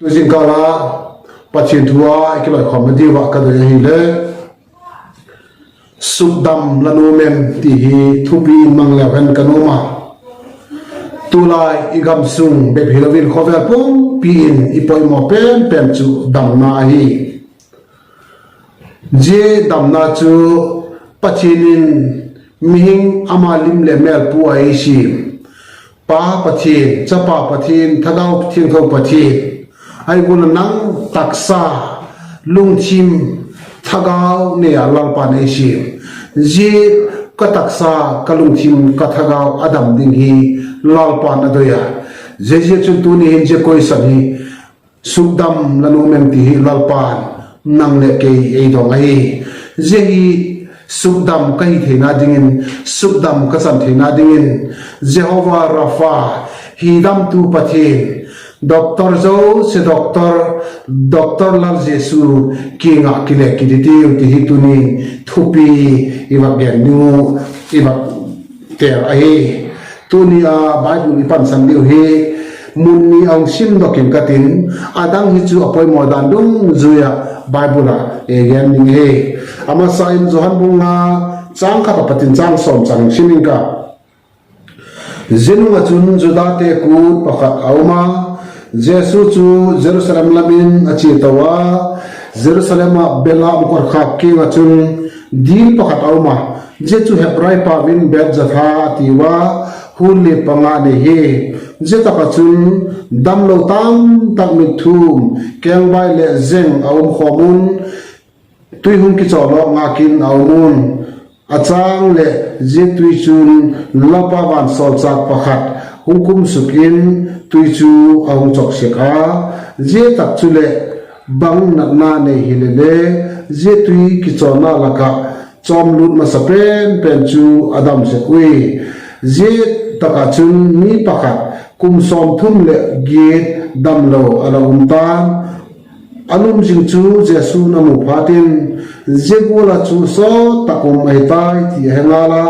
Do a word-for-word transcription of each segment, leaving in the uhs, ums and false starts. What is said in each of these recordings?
Zingkal a Pathian thu a i kilawikhawmna diu ah ka doi ahile, Sukdam la nuam em? ti hi thupi in mang leu hen ka nuam a. Tulai i gam sung bep hilo in khawvel pumpi in i poimaw pen pen chu damna ahi. Zia damna chu Pathian in mihing ama lim leh mêl pu a ei siam, Pa Pathian, Chapa Pathian, Thagau Thiangtho Pathian, ahi gual a nang taksa, lungthim, thagau nei a Lalpa'n ei siam. Zia ka taksa, ka lungthim, ka thagau a dam ding hi Lalpa'n a doi a. Ziaziakchun tuni hin zia question hi, Sukdam la nuam em? ti hi Lalpa'n nang leh kei ei dong ahi. Zia hi sukdam ka hi theina dingin, sukdam ka chan theina dingin, Jehovah Rapha, hi damtu Pathian, doctor zosia doctor, Doctor Lal Jesu kiang ah kile kit i tiu ti hi tuni'n thupi i va gen ding uh, i va tel ahi. Tuni a Bible i pansan diu hi mun ni a hung simdok ing ka tin, a dang hi chu a poimaw dan dungzui ah Bible ah ei gen ding hi. A masa in Johan bung nga, châng khat a pat in châng sawm chan sim ing ka. Zia nung ah chun Judate kût pakhat a um a, Jesu chu Jerusalem lam in a chia to a. Jerusalem ah belam kotkhak kiang ah chun dil pakhat a um a, zia chu Hebrai pau in Bethzatha a tiu a, hun li panga nei hi. Zia tak ah chun damlo tamtak, mitthum, kengvai leh zeng a um khawm un, tui hung kichawlawk ngâk in a um un. A châng leh zia tui chun Lalpa vansawlchâk pakhat hung kum suk in tui chu a hung chawk sek a. Zia tak chuleh bang natna nei hile le, zia tui kichawlna lak ah chawmlût masa pen pen chu a dam sek ui. Zia tak ah chun mi pakhat kum sawmthum leh giat damlo a la um ta'n. A lum zing chu Jesu'n a mu phat in, Zia gual ah chu sawt tak um ahi tai, ti a he ngal a,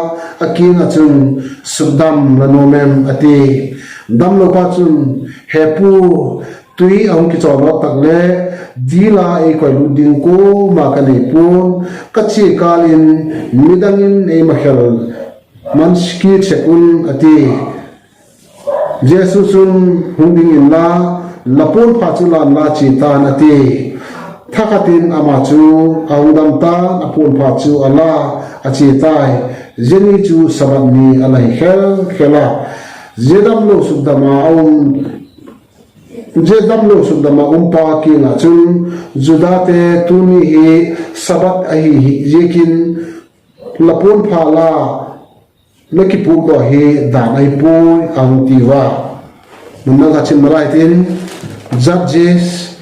a kiang ah chun, Sukdam la nuam em? a ti. Damlopa chun, He pu, tui a hung kichawlawk tak le dil a ei koilut ding kuama ka nei pua'n, ka chia kâl in midang in ei makhel man kit sek un, a ti. Jesu chun, Hung ding inla, la puanpha chu la inla chia ta'n, a ti. Thakhat in ama chu a hung dam ta'n, a puanpha chu a la, a chia tai. Zia ni chu Sabbath ni a la hi khel khel a. Zia damlo sukdam a um, zia damlo sukdam a umpa kiang ah chun, Judate, tuni hi Sabbath ahi ziakin la puanpha la, la kipuakdaw hi dan ahi puai, a hung tiu a. Mun dang khat sim nalai tin, Judges,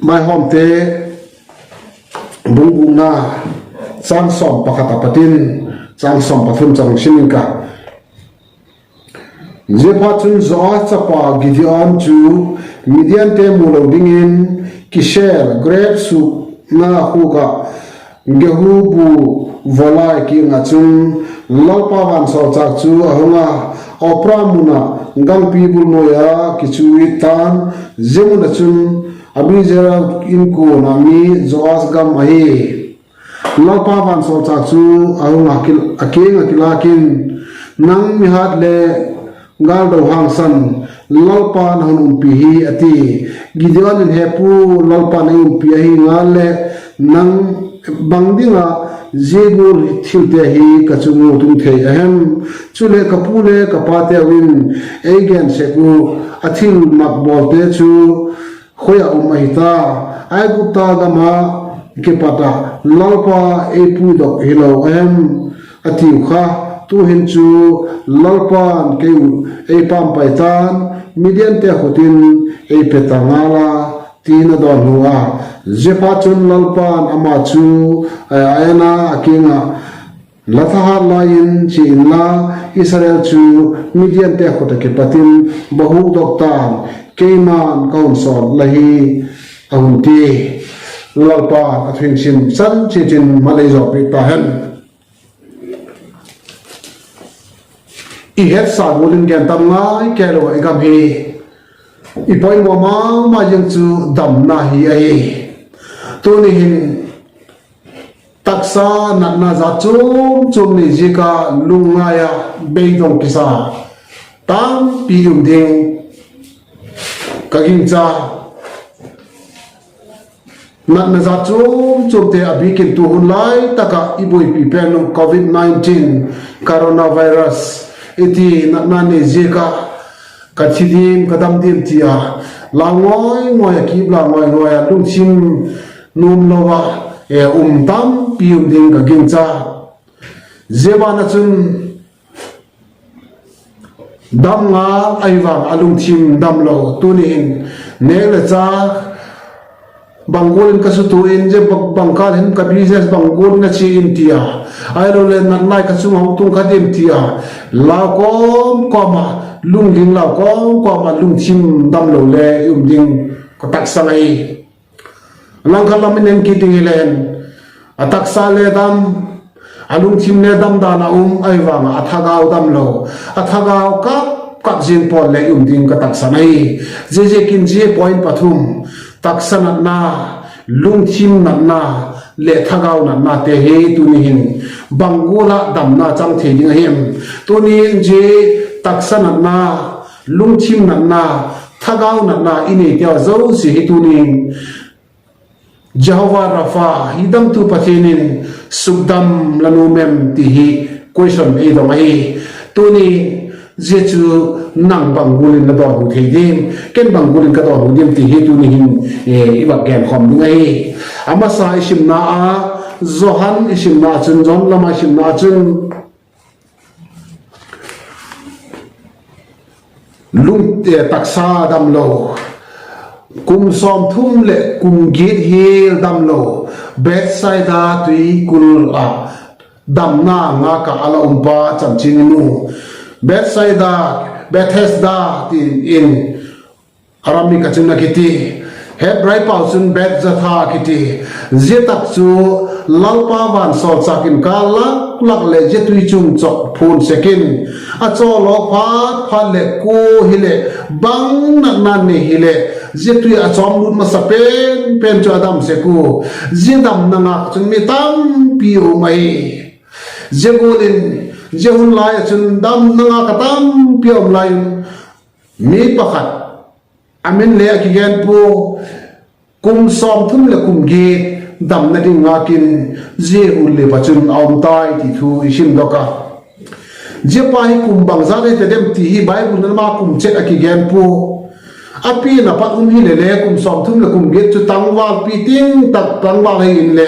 Maihawmte bung gukna, châng sawm pakhat a pat in châng sawm pathum chan sim ing ka. Ziaphatchun, Joas chapa Gideon chu Midiante mu lo dingin kisel grep sukna khuk ah gehu bu vaw lai kiang ah chun, Lalpa vansawlchâk chu a hung a, Ophra mun ah gangpi bul nuai ah kichu it ta'n. Zia mun ah chun Abiezer inkuan ah mi Joas gam ahi. Lalpa vansawlchâk chu a hung a, a kiang ah kilâk in, Nang mi hat le gâldo hangsan, Lalpa'n a hun umpi hi, a ti. Gideon in, He pu, Lalpa'n ei umpi ahi ngal leh, nang, bang ding ah zia gual thilte hi ka chung ua tung thei a hem? Chuleh ka pu le ka pateu in ei gen sek uh, a thilmak bawlte chu khoi ah um ahi ta? Aigupta gam ah kipat ah Lalpa ei puidok hilo a hem? a tiu kha. Tu'hin chu Lalpa'n kei uh ei pampai ta'n, Midiante khut in ei pe ta ngal a, ti'n a dawnhu a. Ziaphatchun Lalpa'n ama chu a en a, a kiang ah, La thahat lai in chia inla, Israel chu Midiante khut ah kipat in va hukdok ta'n, keima'n ka hun sawt la hi, a hun ti. Lalpa'n a thu i sim chan chiat in malei zawpi ta hen. I hetsa gual in gen tam ngai kei lo ah i gam hi I poimaw ma ma zing chu damna hi ahi. Tuni hin taksa natna jat chuam chuam nei ziak a lungngai a beidong kisa tampi um ding ka gingcha. Natna jat chuam chuamte a bîk in tu hun lai tak ah i buaipi pen uh Covid nineteen, coronavirus i ti natna nei ziak ah ka thi diam, ka dam diam ti a lau ngawi ngawi a, kip lau ngawi ngawi a, lungthim nuam lo a um tampi um ding ka gingcha. Zia ban ah chun dam ngal ahi vang a lungthim damlo. Tuni hin nêk leh châk bang gual in ka sutua in, zia bang kâl hin ka business bang gual in a chia in ti a, ahiloleh natna ka chung a hung tung kha diam ti a, lau kawm kawm ah, lungling lau kawm kawm ah lungthim damlo le i um ding ka taksang ahi. Langkhat lam in en kit ding hile, a taksa le dam, a lungthim le dam dan a um ahi vang ah a thagau damlo, a thagau kap kap zing pawl le i um ding ka taksang ahi. Ziaziakin zia point pathum, taksa natna, lungthim natna leh thagau natnate hi tuni hin bang gual ah damna chang thei ding ahiam? Tuni in zia taksa natna, lungthim natna, thagau natna i neite zosia hi tuni in Jehovah Rapha hi damtu Pathian in sukdam la nuam em ti hi question ei dong ahi. Tuni zia chu nang bang gual in la dawnhu thei diam, ken bang gual in ka dawnhu diam ti hi tuni hin i va genkhawm ding ahi. A masa i simna a, Johan i simna chun, Johan lam a i simna chun, lung, taksa damlo, kum sawmthum leh kum giat hial damlo, Bethsaida tuikul ah damna ngâk ah a la um pa chanchin i mu. Bethsaida, Bethesda ti in Aramik ah chun a kiti, Hebrai pau chun Bethzatha kiti. Zia tak chu Lalpa vansawlchâk in kâl lak lak leh zia tui chung chawk phuan sek in, a chawlawk phat phat leh kua hileh bang natna nei hileh zia tui a chawm lut masa pen pen chu a dam sek ua. Zia damna ngâk chun mi tampi um ahi. Zia gual in, zia hun lai ah chun damna ngâk a tampi a um lai un, mi pakhat, a min le a kigen pua, kum sawmthum leh kum giat damna ding ngâk in zia hun lai ah chun a um tai ti thu i simdok a. Zia pa hi kum bangzat hita diam ti hi Bible in ama kum chet a kigen pua. A pian a pat um hile le kum sawmthum leh kum giat chu tangval pi ting tak tangval hi inle,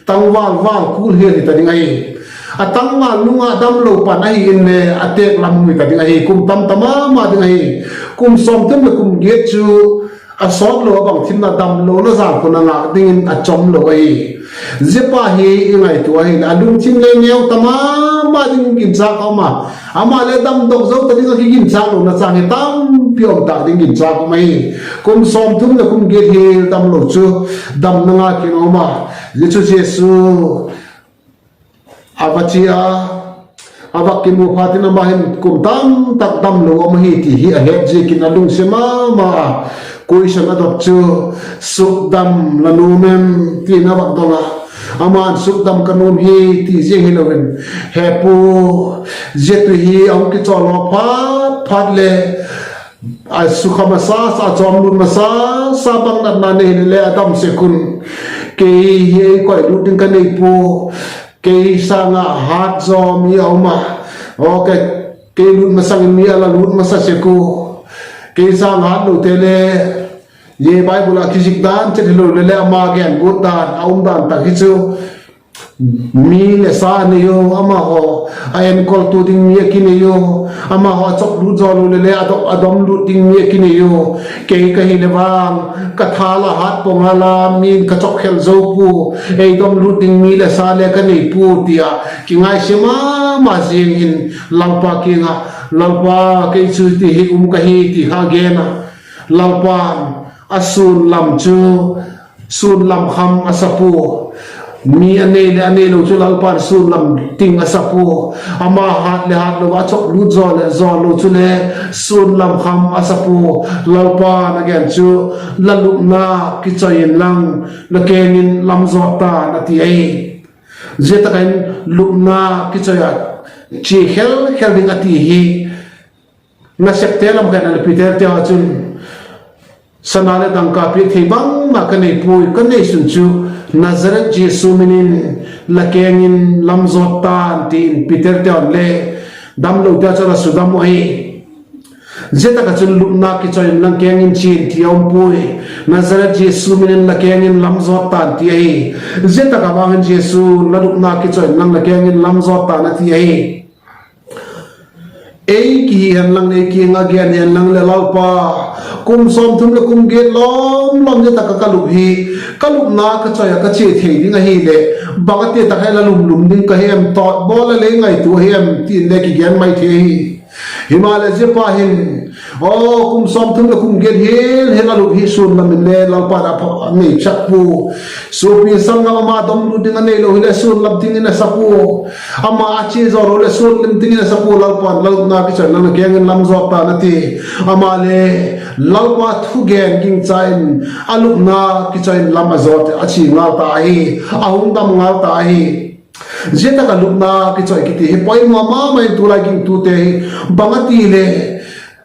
tangval val kul hial hita ding ahi. A tangval nung ah damlo pan ahi inle a têk lam hita ding ahi, kum tam ta ma ma ding ahi. Kum sawmthum leh kum giat chu a sawt lo a bang thimna damlona zan khun a ngâk dingin a chawm lo ahi. Zia pa hi i ngaitua ahileh a lungthim le neu ta ma ma ding ginchâk a um a, ama le damdok zo ta ding a kiginchâk lona chang hi tampi um tak ding ginchâk um ahi. Kum sawmthum leh kum giat hial damlo chu damna ngâk in a um a, zia chu Jesu a va chia a, a va kimu phat in ama hin kum tam tak damlo um ahi ti hi a het ziakin a lungsiat ma ma a. Question a dot chu, sukdam la nuam em? ti'n a va dong a. Ama'n sukdam ka nuam hi ti ziang hilo in, he pu, zia tui hi a hung kichawlawk phat phat le a sukha masa sa, a chawm lut masa sa, bang natna nei hile le a dam sek un. Kei hi ei koi lut ding ka nei pua. Kei sâng ah hat zaw mi a um a, aw, kei lut masang in mi a la lut masa sek ua. Kei sâng hatlote le, zia Bible ah kizik dan chet hilo le le ama gen guat dan a um dan tak hi chu, mi leh sa a nei ua, amahaw a enkoltu ding mi a kinei ua, amahaw a chawp lut zaw lo le le a dom lut ding mi a kinei ua. Kei ka hileh vang ka thal a hat pua ngal a, mi'n ka chawp khel zo pua, ei dom lut ding mi leh sa le ka nei pua ti a kingaisia ma ma ziang in Lalpa kiang ah, Lalpa, kei chu ti hi um ka hi, ti kha gen a. Lalpa'n a sûn lam chu, sûn lam kham a sa pua, Mi a nei leh a neilo chu Lalpa'n suan lam ting a sa pua. Ama hât leh hât lo a chawk lut zaw leh zaw lo chule suan lam kham a sa pua. Lalpa'n a gen chu, La lupna kichoi inlang, la keng in lam zawt tan, a ti ahi. Zia tak ah hin lupna kichoi ah chia khel khel ding a ti hi. Nasepte lam khen a le Peterte haw chun, Sana leh dangka piak thei bangma ka nei puai, ka neisun chu Nazareth Jesu min in la keng in lam zawt tan, ti'n Peterte haw'n le damlote chu a la sudam uh ahi. Zia tak ah chun lupna kichoi inlang keng in chia in ti a um puai. Nazareth Jesu min in la keng in lam zawt tan, ti ahi. Zia tak ah vang in Jesu'n, La lupna kichoi inlang la keng in lam zawt tan, a ti ahi. Ei kihi hen lang, ei kiang ah gen hen lang leh, Lalpa, kum sawmthum leh kum giat lawm lawm zia tak ah ka lup hi, ka lupna ka choi ah ka chia thei ding ahileh, bang a ti tak ah la lum lum ding ka hem, tawt bawl a le ngaitua hem, ti'n le kigen mai thei hi. Himaleh zia pa hin, aw, kum sawmthum leh kum giat hial hial a lup hi suan lam in le Lalpa'n a pha a nei chak pua. Suapi sâng ah ama dom lut ding a neilo hileh suan lam ting in a sa pua. Ama a chia zaw lo leh suan lam ting in a sa pua. Lalpa'n, La lupna kichoi inlang la keng in lam zawt tan, a ti. Ama le Lalpa thugen gingcha in a lupna kichoi in lam a zawt, a chia ngal ta ahi. A hung dam ngal ta ahi. Zia tak ah lupna kichoi kiti hi poimaw ma ma in tulai gingtute hi bang a ti leh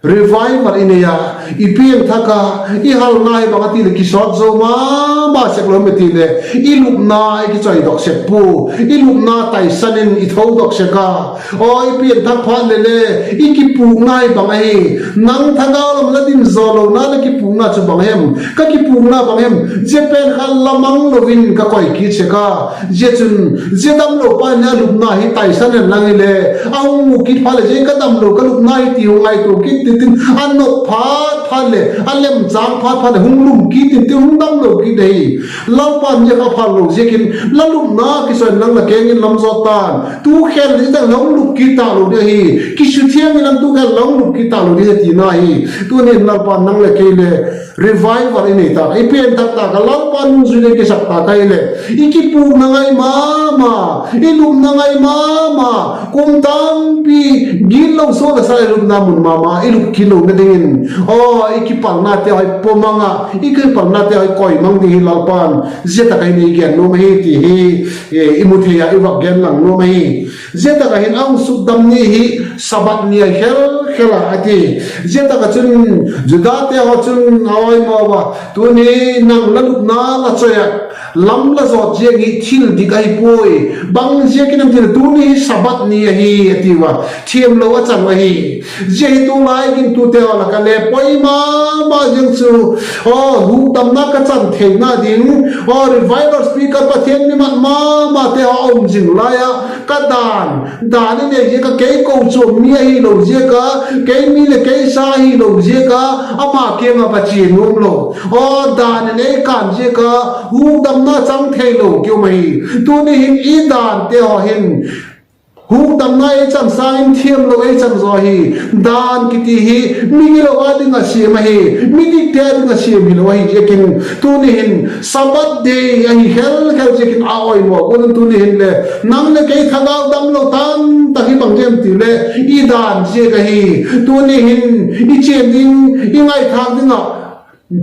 revival i nei a, i pianthak a, i halna hi bang a ti leh kisawt zo ma ma sek lo em i ti leh, i lupna i kichoidok sek pua, i lupna taisan in i thodok sek a. Aw, i pianthak phat leh le i kipûkna hi bang ahi, nang thagau lam la dim zaw lona la kipûkna chu bang hem, ka kipûkna bang hem, zia pen kha la mang lo in ka koi kit sek a. Zia chun zia damlo pa in a lupna hi taisan hen lang hile, a hung mu kit phat leh, Zia ka damlo, ka lupna hi, ti hung ngaitua kit tin tin, a nop phat phat leh, a lemchâng phat phat leh hung lum kit tin tin, hung damlo kit ahi. Lalpa'n zia kha phal lo ziakin, La lupna kichoi inlang la keng in lam zawt tan, tu khel in la hung lup kit talo ding ahi. Kisuthiang inlang tu khel la hung lup kit talo ding ahi, tina hi. Tuni'n Lalpa'n nang leh kei le revival i nei ta, i pianthak ta ka, Lalpa nungzui leh kisak ta ka hileh, i kipûkna ngai ma ma, i lupna ngai ma ma, kum tampi gitlo suak a sa i lupna mun ma ma i lup kit lona dingin, aw, i kipalnate haw i pawmang a, i kipalnate haw i koi mang ding hi Lalpa'n zia tak ah hin ei gen nuam ahi ti hi i mu thei a, i vak gen lang nuam ahi. Zia tak ah hin a hung sukdam ni hi Sabbath ni ahi khel khel a, a ti. Zia tak ah chun Judate haw chun a oimaw a, Tuni nang la lupna la choi ah lam la zawt ziang hi thil dik ahi puai. Bang ziakin em ti leh tuni hi Sabbath ni ahi, a tiu a. Thiamlo a chan uh ahi. Zia hi tulai gingtute haw lak ah le poi ma ma ziang chu, aw, hukdamna ka chan theina ding, aw, revival speaker, Pathian mi mat ma mate haw a um zing lai ah, ka dan, dan i nei ziak ah, kei kochuam mi ahilo ziak ah, kei mi leh kei sa ahilo ziak ah, ama kiang ah va chia nuam lo, aw, dan in ei kân ziak ah hukdamna chang theilo ki um ahi. Tuni hin i dante haw hin hukdamna ei chan sâng in thiamlo ei chan zaw hi. Dan kiti hi migilo â ding ah siam ahi, midikte â ding ah siam hilo ahi ziakin, tuni hin Sabbath day ahi khel khel ziakin a oimaw gual in tuni hin le, nang leh kei thagau damlo tan tak hi bang ziam ti leh, i dan ziak ahi. Tuni hin i chian ding, i ngaithâk ding ah,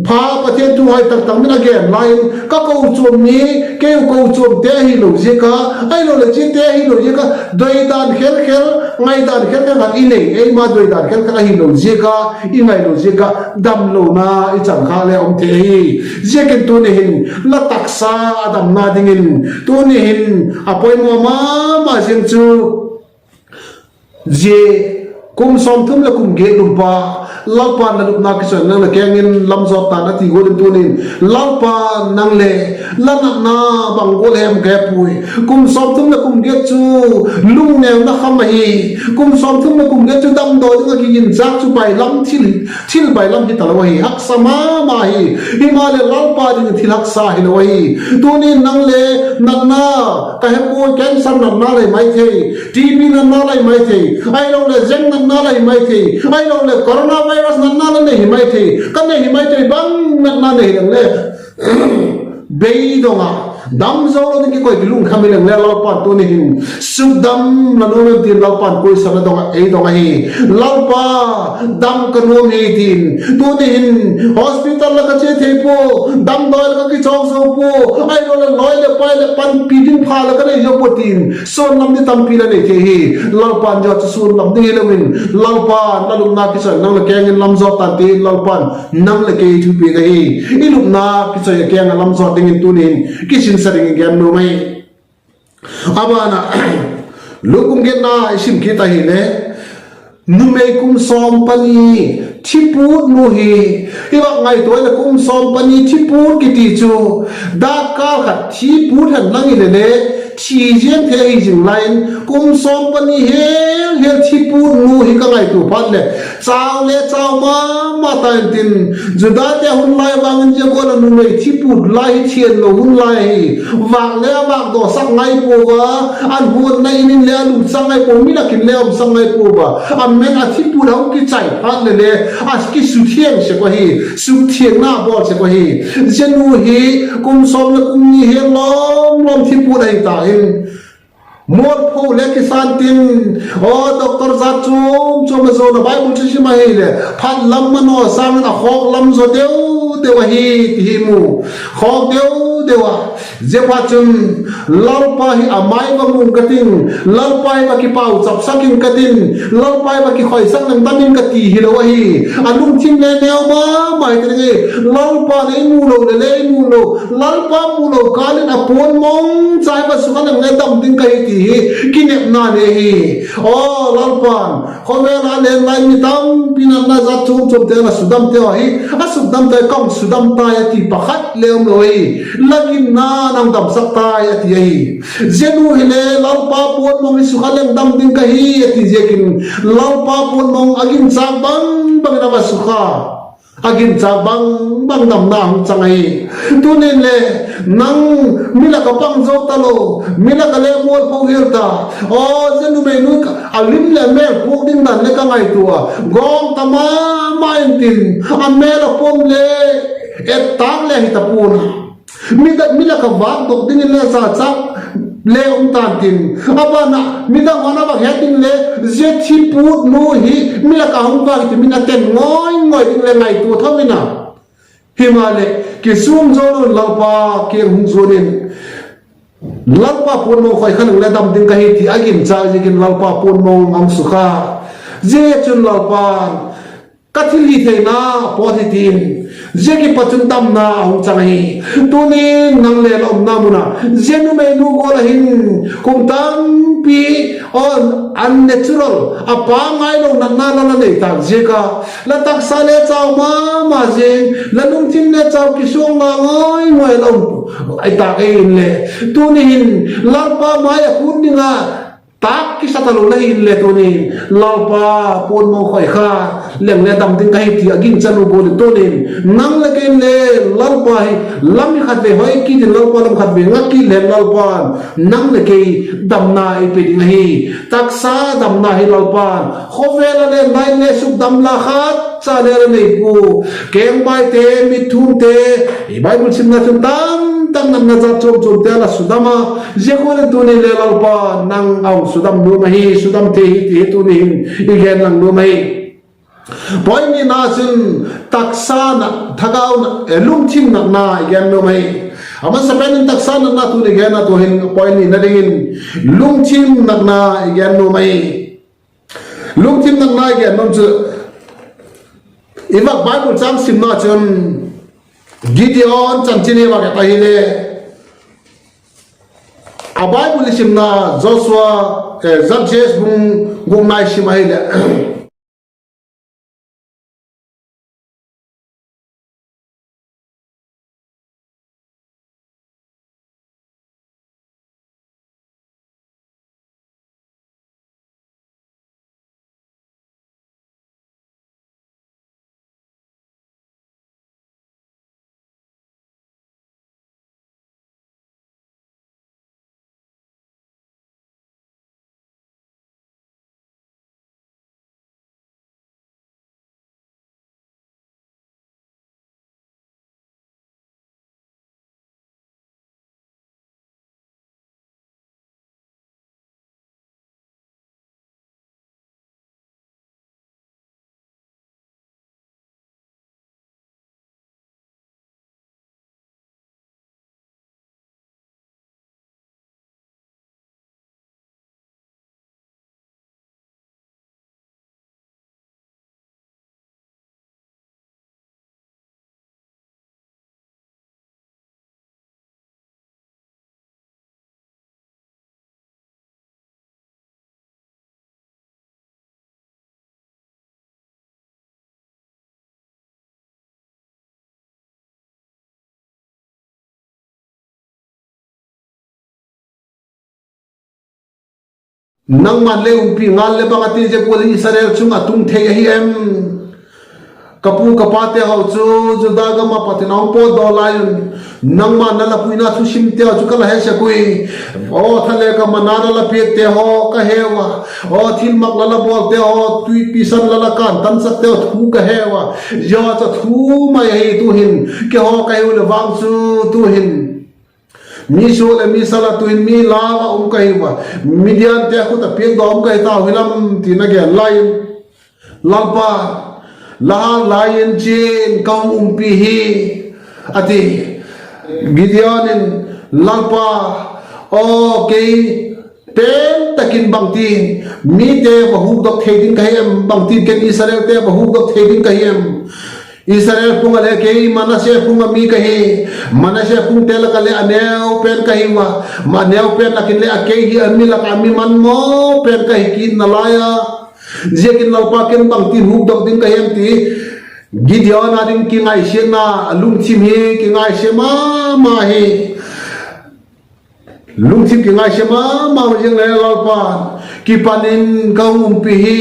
pha Pathian thu hoi tak tak min a gen lai in, ka kochuam mi, kei kochuamte ahilo ziak a, ahiloleh chiate ahilo ziak a, doidan khel khel, ngaidan khel khel khat i nei, eima doidan khel khel ahilo ziak a, i ngailo ziak ah damlona i chan kha le um thei ahi. Ziakin tuni hin la taksa a damna dingin, tuni hin a poimaw ma ma ziang chu, zia kum sawmthum leh kum giat lum pa, Lalpa'n la lupna kichoi inlang la keng in lam zawt tan, a ti gual in tuni'n, Lalpa'n nang le la natna bang gual hem ka he puai. Kum sawmthum leh kum giat chu lungneuna kham ahi. Kum sawmthum leh kum giat chu damdaw ding ah kiginchâk chu bailam thil, thil bailam hi talo ahi. Haksa ma ma hi. Himaleh Lalpa ding thil haksa hilo ahi. Tuni'n nang le natna, ka he puai, cancer natna la hi mai thei, T B natna la hi mai thei, ahiloleh zeng natna la hi mai thei, ahiloleh coronavirus natna la nei hi mai thei, ka nei hi mai thei, bang natna nei hilang le, beidong ah, Dam zo lo ding kikoi kilungkham hileng le Lalpa'n tuni hin, sukdam la nuam em tin Lalpa'n kuisa a dong, ei dong ahi. Lalpa, dam ka nuam hi tin, tuni hin, hospital la ka chia thei pua, damdawi la ka kichawk zo pua, ahiloleh lawi leh pai leh panpi ding pha la ka nei zo pua tin, suan lam ding tampi la nei thei hi. Lalpa'n zia chu suan lam ding hilo in, Lalpa'n la lupna kichoi nang leh keng in lam zawt tan tin, Lalpa'n nang leh kei thupiak ahi. I lupna kichoi a keng a lam zawt dingin tuni hin kisinsa dingin gen nuam ahi. A ban ah, Luk bung giatna i sim kit ahileh, numei kum sawm pani thiput nu hi, i vak ngaitua leh kum sawm pani thiput kiti chu, dakkal khat thiput hen lang hileh le, thi ziang thei ahi zing lai in, kum sawm pani hel hel thiput nu hi ka ngaitua phat leh, chau le chau ma ma ta intin, Judate hun lai vang in zia gual a numei thiput lai hi thianlo hun lai hi, vâk le a vâkdawsak ngai pua a, an huanna in in le a lut sak ngai pua, mi lak in le a um sak ngai pua a, a men a thiput a hung kichai phat leh le, a kisuthiang sek ahi, sukthiangna bawl sek ahi. Zia nu hi kum sawm leh kum ni hel lawm lawm thiput ahi ta in, mualpho le kisan tin, aw, doctor zat chuam chuam a zuan a, Bible chu sim ahileh phat lam manaw sâng in a khawk lam zaw deu deu ahi ti hi mu. Khawk deu deu a, ziaphatchun, Lalpa hi a mai va mu ing ka tin, Lalpa hi va kipauchapsak ing ka tin, Lalpa hi va kikhoisak lem dam ing ka ti hilo ahi. A lungthim le neu ma ma hi ta ding ahi. Lalpa lei mu lo leh lei mu lo, Lalpa mu lo kâl in a puan mawng cha hi va sukha leng le dam ding ka hi ti hi kinepna nei ahi. Aw Lalpa'n, khawvel a leng lai mi tampi natna zat chuam chuamte la sudamte ahi, a sukdamte ka hung sudam tai a ti pakhat le um lo ahi. La ginna'n a hung damsak tai a ti ahi. Zia nu hile Lalpa puan mawng hi sukha leng dam ding ka hi a ti ziakin, Lalpa puan mawng a ginchâk bang bang in a va sukha, a ginchâk bang bang damna hung chang ahi. Tunin le nang mi lak ah pang zo talo, mi lak ah le mualpho hial ta, aw zia numeinu a lim leh a mêl puak ding dan le ka ngaitua a, gawng ta ma ma intin, a mêl a pom le et tâk le hi ta pua'n a, mi lak ah vâkdok dingin le zachâk le um ta'n tin, a ban ah midang hon a va het ding le, zia thiput nu hi mi lak ah hung vâk hi ti min a ten ngawi ngawi ding le ngaitua tho in a. Himaleh kisûm zo lo in Lalpa kiang hung zuan in, Lalpa puan mawng khoi kha leng le dam ding ka hi ti a ginchâk ziakin Lalpa puan mawng a hung sukha. Zia chun Lalpa'n, ka thilhitheina pawt hi tin, zia kipat chun damna a hung chang ahi. Tunin nang le la umna mun ah zia numeinu gual ah hin kum tampi, aw, unnatural, a pangngai lo natna la la nei tâk ziak a, la taksa le chau ma ma zing, la lungthim le chau kisuang ngai ngai lo ahi tâk ahi inle, tuni hin Lalpa mai ah khut ding a tâk kisa talo la hi inle, tunin Lalpa puan mawng khoi kha leng le dam ding ka hi ti a ginchan u gual in tunin nang le kei inle Lalpa hi lam hi khatvei hoi kit in, Lalpa lam khatvei nga kit leng Lalpa'n nang le kei damna ei pe ding ahi. Taksa damna hi Lalpa'n khawvel a leng lai le sukdam la khat cha le la nei pua. Kengbaite, mitthumte, i Bible simna chun tamtak natna zat chuam chuamte la sudam a, zia gual in tuni le Lalpa'n nang a hung sudam nuam ahi, sudam thei hi ti hi tuni hin i gen lang nuam ahi. Point nina chun taksa nat, thagau nat, eh, lungthim natna i gen nuam ahi. A masapen in taksa natna tuni gen a, tu hin point nina dingin lungthim natna i gen nuam ahi. Lungthim natna i gen nuam chu, i vak Bible châng simna chun Gideon chanchin i vak et ahile, a Bible i simna Joshua, eh, Judges bung gukna i sim ahile, Nangma'n lei umpi ngal leh bang a ti zia gual in Israel chung a tung thei ahi em? Ka pu ka pate haw chu Juda gam ah pat in a hung pawtdaw lai un, nangma'n la la puina thusimte haw chu ka la he sek ui. Aw, thale ka mana la la piakte haw ka heu a, aw, thilmak la la bawlte haw, tuipi san la la kântansakte haw thu ka heu a, zia chu thu mai ahi. Tu'hin keihaw ka hiu leh vang chu, tu'hin mi suak leh mi sal ah tu'hin mi lau ah um ka hiu a, Midiante khut ah piakdaw um ka hi tau hi lam, ti'n a gen lai in, Lalpa, la hâl lai in chia in ka hung umpi hi, a ti. Gideon in, Lalpa aw, kei pen tak in bangtin mite va hukdok thei ding ka hi em? Bangtin ken Israelte va hukdok thei ding ka hi em? Israel phung ah leh kei Manasse phung ah mi ka hi. Manasse phungte lak ah leh a neu pen ka hiu a, a neu pen lak in leh a kei hi a mi lak ah mi man maw pen ka hi kit nalai a. Ziakin Lalpa, ken bangtin hukdok ding ka hem? ti Gideon â ding kingaisiatna, a lungthim hi kingaisia ma ma hi. Lungthim kingaisia ma ma ziang le Lalpa, kipan in ka hung umpi hi,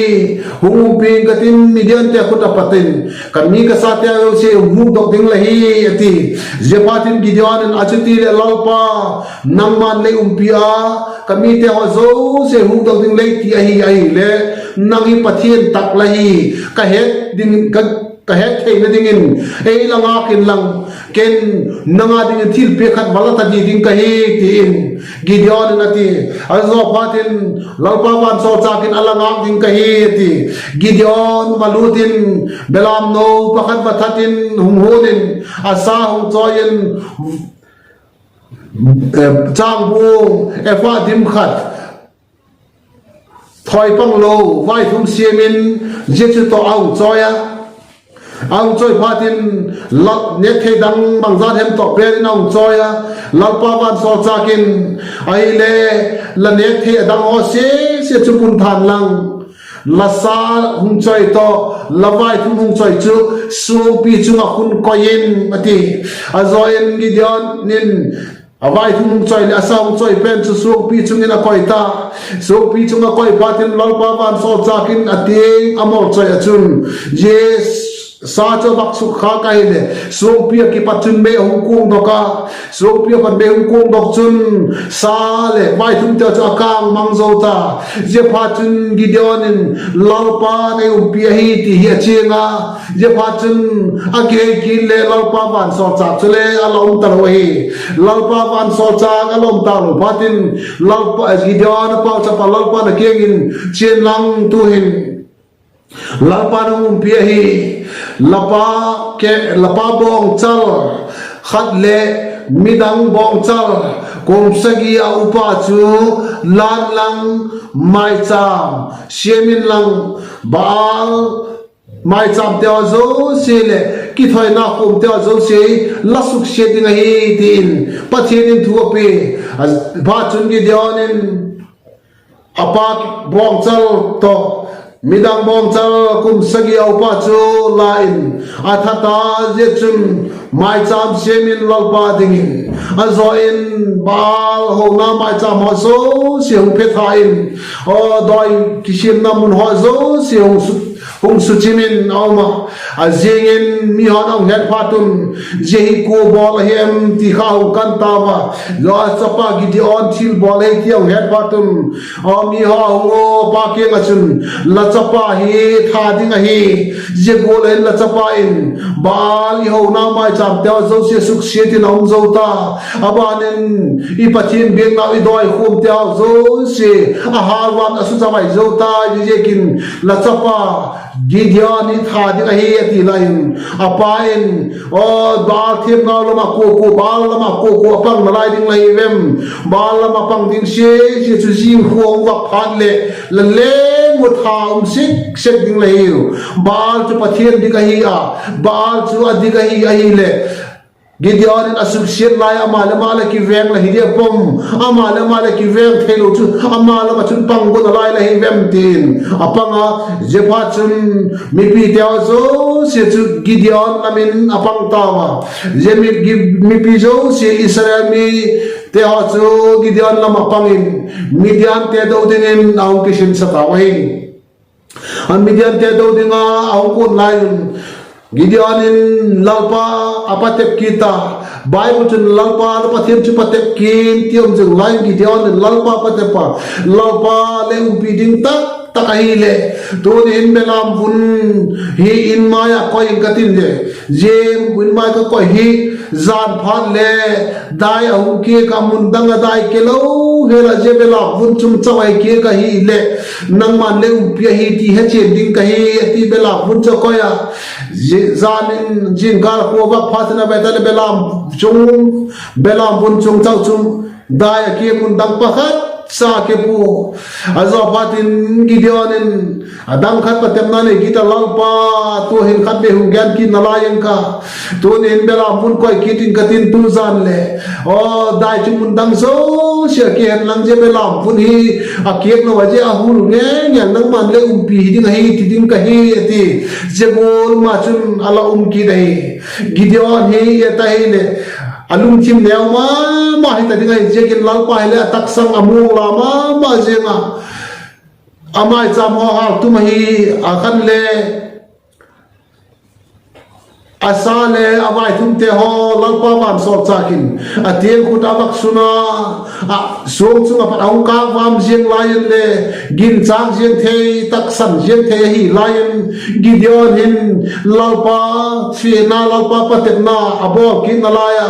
hung umpi ing ka tin, Midiante khut ah pat in ka mi ka sate zosia hukdok ding la hi, a ti. Ziaphatin Gideon in, Achuti leh Lalpa, nangma'n lei umpi a, ka mite haw zosia hukdok ding lei ti ahi, ahileh nang hi Pathian tak la hi, ka het ding, ka, ka het theina dingin ei la ngâk inlang, ken nang â dingin thilpiak khat va la ta di ding ka hi, ti in Gideon in a ti. A zaw phatin, Lalpa vansawlchâk in a la ngâk ding ka hi, a ti. Gideon va lût in, belamno pakhat va that in hung huan in, a sa hung chawi in, chângbuang epha dim khat, thawipang lo, vaithum siam in, zia chu tawh a hung chawi a. A hung chawi phatin, la nêk thei dang bangzat hem tawh pen in a hung chawi a. Lalpa vansawlchâk in, Ahileh, la nêk thei a dang haw sia sia chu pun than lang, la sa hung chawi tawh la vaithum hung chawi chu suangpi chung ah khun koi in, a ti. A zaw in Gideon in a vaithum hung chawi leh a sa hung chawi pen chu suangpi chung in a koi ta. Suangpi chung a koi phatin Lalpa vansawlchâk in a tiang a mawlchoi ah chun, zia sa chu a vak sukkhâk ahileh suangpi ah kipat chun mei a hung kuangdok a. Suangpi ah pat mei hung kuangdok chun sa leh vaithumte chu a kâng mang zo ta. Ziaphatchun Gideon in, Lalpa'n ei umpi ahi, ti hi a chiang a. Ziaphatchun a kihei kit leh Lalpa vansawlchâk chule a la um talo ahi. Lalpa vansawlchâk a la um talo phatin, Lalpa, Gideon a pauchap a, Lalpa'n a kiang in, Chia inlang, tu'hin Lalpa'n a umpi ahi. La pa, la pa bawngchal khat leh midang bawngchal kum sagi a upa chu la inlang, maichâm siam inlang, Baal maichâmte haw zosia leh kithoina khuamte haw zosia la suksiat ding ahi, ti in Pathian in thu a pia. Phatchun Gideon in a pa bawngchal tawh midang bawngchal kum sagi a upa chu la in a that a, zia chun maichâm siam in Lalpa dingin a zaw in, Baal hona maichâm haw zosia hung phetha in, aw, dawi kisiamna mun haw zosia hung suchim in a um a. A ziang in mihon a hung het phat un, Zia hi kua bawl ahi em? ti kha a hung kan tau a. Zia chapa Gideon thilbawl ahi ti a hung het phat un, aw, mihaw a hung a, pa kiang ah chun, La chapa hi that ding ahi. Zia gual in la chapa in Baal i hona maichâmte haw zosia suksiat in a um zo ta. A ban in i Pathian biaknau, i dawi khuamte haw zosia a hâlvan a suchavai zo ta. Ziaziakin la chapa Gideon hi that ding ahi, a ti lai in, a pa in, Aw, Baal thiamnau lam ah kua kua, Baal lam ah kua kua a pang nalai ding la hi vem? Baal lam ah pang ding sia sia chu zingkhua hung vak phat leh la leng ua tha um sik sek ding la hiu. Baal chu Pathian dik ahi a, Baal chu a dik ahi, ahileh Gideon in a suksiat lai ama leh ama leh kiveng la hi dia pom, ama leh ama leh kiveng theilo chu ama lam ah chun pang gu nalai la hi vem? ti'n a pang a. Ziaphatchun mipite haw zosia chu Gideon lam in a pang tau a. Zia mipi zosia Israel mi te haw chu Gideon lam ah pang in Midiante do dingin a hung kisinsak tau ahi. A Midiante do ding a a hung kuan lai un, Gideon in Lalpa a patep kit a. Bible chun Lalpa, la Pathian chu patep kin ti um zing lai in Gideon in Lalpa patep a, Lalpa le umpi ding tak tak ahileh, tuni in belam vun hi in mai ah koi ing ka tin le, zia in mai ka koi hi, jan phat le dai a hung kiak a, mun dang a dai ke lo hel a, zia belam vun chung chau a kiak ahileh, nangma'n le umpi ahi ti hechian ding ka hi, a ti belam vun chu a koi a. Zia jan in zingkal khua vak phat in a vei ta leh belam chung, belam vun chung chau chung dai a kiak, mun dang pakhat cha ke pua. A zaw phat in Gideon in a dang khat patepna nei kit a, Lalpa, tu hin khat vei hung gen kit nalai ing ka, tuni in belam vun koi kit ing ka tin tu jan le, aw, dai chu mun dang zosia kiak hen lang, zia belam vun hi a kiak lo a, zia a hul ngei ngei nangma'n le umpi hi ding ahi ti ding ka hi, a ti. Zia gual ma chun a la um kit ahi. Gideon hi et ahileh, a lungthim neu ma ma hi ta ding ahi ziakin Lalpa hileh a taksang a muang la ma ma ziang a, a maichâm haw hâltum ahi. A khan le a sa le a vaithumte haw Lalpa vansawlchâk in a tiang khut a vak sun a, a suang chung ah pat a hung kâk vam ziang lai in le, ginchâk ziang thei, taksan ziang thei ahi lai in, Gideon hin Lalpa siatna, Lalpa patepna a bawl kit nalai a,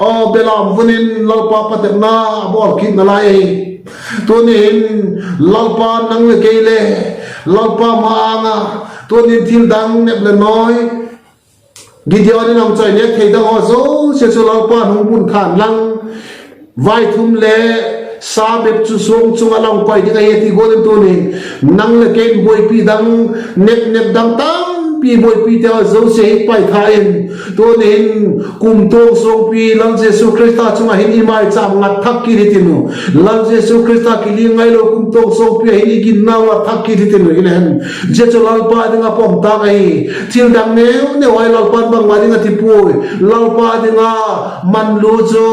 aw, belam vun in Lalpa patepna a bawl kit nalai ahi. Tuni hin Lalpa nang leh kei le Lalpa ma-âng a, tuni in thil dang nep leh nawi, Gideon in a hung chai nêk thei dang haw zosia chu Lalpa'n hung bun than lang, vaithum le sa bep chu suang chung ah la hung koi ding ahi, a ti gual in tuni in nang leh kei in buaipi dang, nep nep dang tampi buaipite haw zosia hi paitha in, tuni in kumtuang suangpi Lal Jesu Khrista chung ah hin i maichâm ngat thak kit hitin u. Lal Jesu Khrista kiling ngailo kumtuang suangpi ah hin i ginnau ngat thak kit hitin u, hileh hen, zia chu Lalpa ding ah pom tâk ahi. Thil dang neu neu ahi, Lalpa'n bangma ding a ti puai. Lalpa ding a manlu chu,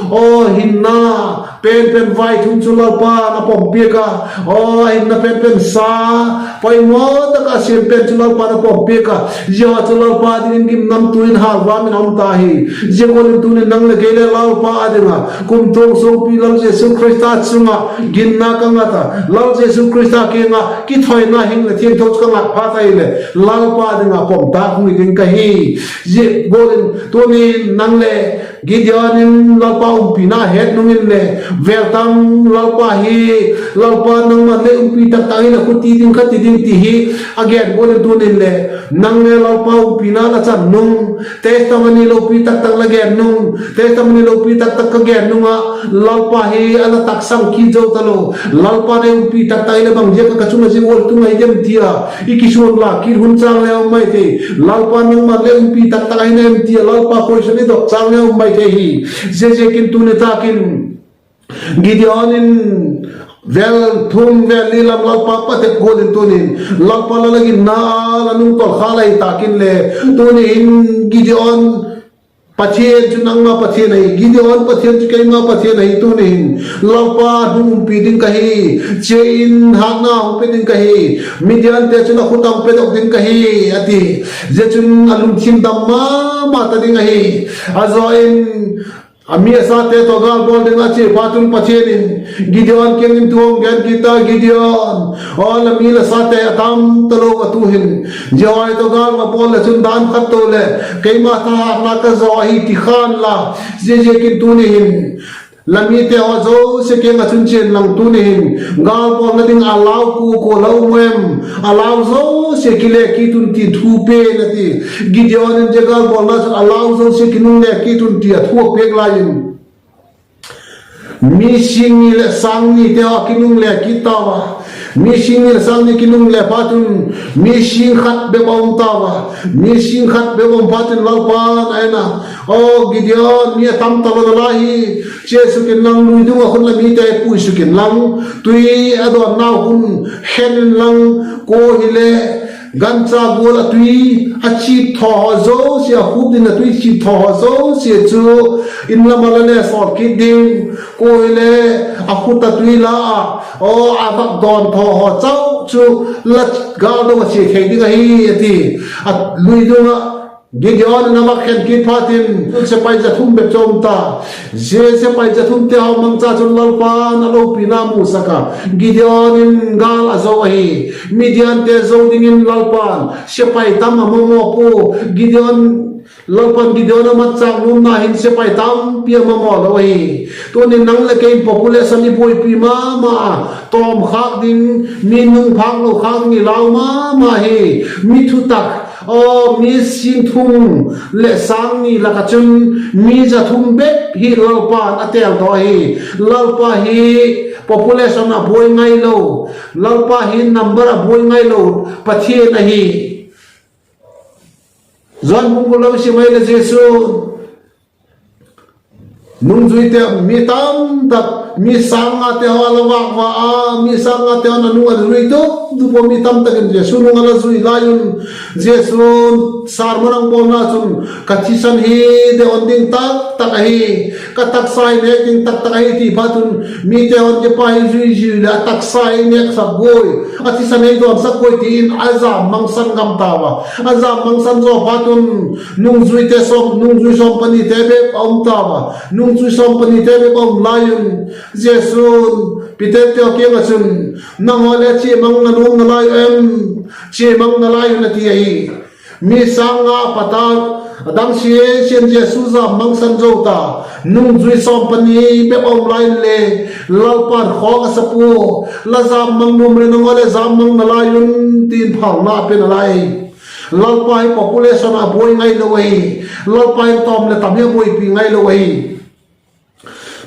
aw, hinna pen pen vaithum chu Lalpa'n a pom piak a, aw, hinna pen pen sa poimaw tak a siam pen chu Lalpa'n a pom piak a, zia chu Lalpa dingin gimnamtu in hâlvâm in a um ta hi. Zia gual in tuni in nang leh kei le Lalpa ding ah kumtuang suangpi Lal Jesu Khrista chung ah ginna ka ngat a, Lal Jesu Khrista kiang ah kithoina hing leh thiangtho chu ka ngat phat ahileh, Lalpa ding ah pom tâk hung hi ding ka hi. Zia gual in tuni in nang le Gideon in Lalpa umpina het nung in le, vêl tam Lalpa hi, Lalpa nangma'n le umpi tak tak in a khuti ding ka ti ding ti hi a gen gual in tuni in le, nang le Lalpa umpina la chan nung, testimony lopi tak tak la gen nung, testimony lopi tak tak ka gen nung ah, Lalpa hi a la taksang kit zo talo, Lalpa le umpi tak tak in a bang ziak a ka chung a zia gual tung ahi dem ti a i kisuan la kit hun châng le um mai thei. Lalpa nangma'n le umpi tak tak ahi na em ti a Lalpa question i dok châng le um mai thei hi. Ziaziakin tuni tâk in Gideon in vêl thum vêl li lam Lalpa patep gual in tuni in Lalpa la la ginna a la nung tawlkhâl ahi tâk in le, tuni in Gideon Pathian chu nangma Pathian ahi, Gideon Pathian chu keima Pathian ahi, tuni in Lalpa hung umpi ding ka hi, chia in hâtna hung pe ding ka hi, Midiante chun a khut ah hung pedok ding ka hi, a ti. Zia chun a lungthim dam ma ma ta ding ahi. A zaw in a mi a sate tawh gâl bawl ding a chia phat un Pathian in Gideon kiang in thu hung gen kit a, Gideon, aw, la mi la sate a tam talo a tu hin, zia haw tawh gâl va bawl leh chun dan khat to leh keima thahatna ka zaw ahi ti khan la, ziaziakin tuni hin la mite haw zosia kiang ah chun chia inlang, tuni hin gâl bawlna ding a lau kua kua la um em? A lau zosia kile kit un ti thu pia in, a ti. Gideon in zia gâl bawlna chun a lau zosia kinungle kit un ti a thu a piak lai in, mi sîng ni leh sâng nite haw kinungle kit tau a. Mi sîng ni leh sâng ni kinungle phat un mi sîng khat bep a um tau a. Mi sîng khat bep um phat in Lalpa'n a en a, Aw Gideon, mi a tam talo nalai hi, chia suk inlang, lui dung ah khun la mite pui suk inlang, tui a dawnnau hun khen inlang, kua hileh Gancha gual a tui a chip thaw haw zosia, a khup ding a tui chip thaw haw zosia chu in lam ah la le sawl kit ding. Kuale a khut a tui la a, aw, a vak dawn thaw haw chau chu la gâl dong ah chia thei ding ahi, a ti. A lui dung ah Gideon in a vak khen kit phat in, sepai za thum bep chu um ta. Zia sepai za thumte haw mangcha chun Lalpa'n a lopina musak a, Gideon in gâl a zo ahi. Midiante zo dingin Lalpa'n sepai tam a mamaw pua. Gideon, Lalpa'n Gideon a matchâk nuamna hin sepai tampi a mamaw lo ahi. Tunin nang leh kei in population i buaipi ma ma a, tawm khâk ding, mi nung phâk lo khâk ding i lau ma ma hi. Mi thutak, aw, mi sîng thum leh sâng ni lak ah chun mi za thum bep hi Lalpa'n a têldok ahi. Lalpa hi population a buai ngailo, Lalpa hi number a buai ngailo Pathian ahi. Johan bung guk lam sim ai leh Jesu'n nungzuite, mi tamtak, mi sâng ngate haw a la vâk va a, mi sâng ngate haw a nung a zui dup dup a, mi tamtak in Jesu nung a la zui lai un, Jesu'n sermon a bawlna chun, ka thisan hi deon ding taktak ahi, ka taksa hi nêk ding taktak ahi, ti phat un, mite haw'n, kei pa hi zui zui leh a taksa hi nêksak guai, a thisan hi dawnsak guai, ti in a jam mangsan gam tau a. A jam mangsan zaw phat un, nungzuite sawm, nungzui sawm panite bep a um tau a. Nungzui sawm panite bep a um lai un, Jesu'n Peter te kiang ah chun, nanghaw le chia mang na nuam nalai em? Chia mang nalai un, a ti ahi. Mi sâng nga a pat a, a dang sia sia'n Jesu jam mangsan zo ta. Nungzui sawm pani bep a um lai inle, Lalpa'n khawk a sa pua. La jam mang nuam leh nanghaw le jam mang nalai un, ti'n phalna a pe nalai. Lalpa hi population a buai ngailo ahi. Lalpa in tawm leh tam hi a buaipi ngailo ahi.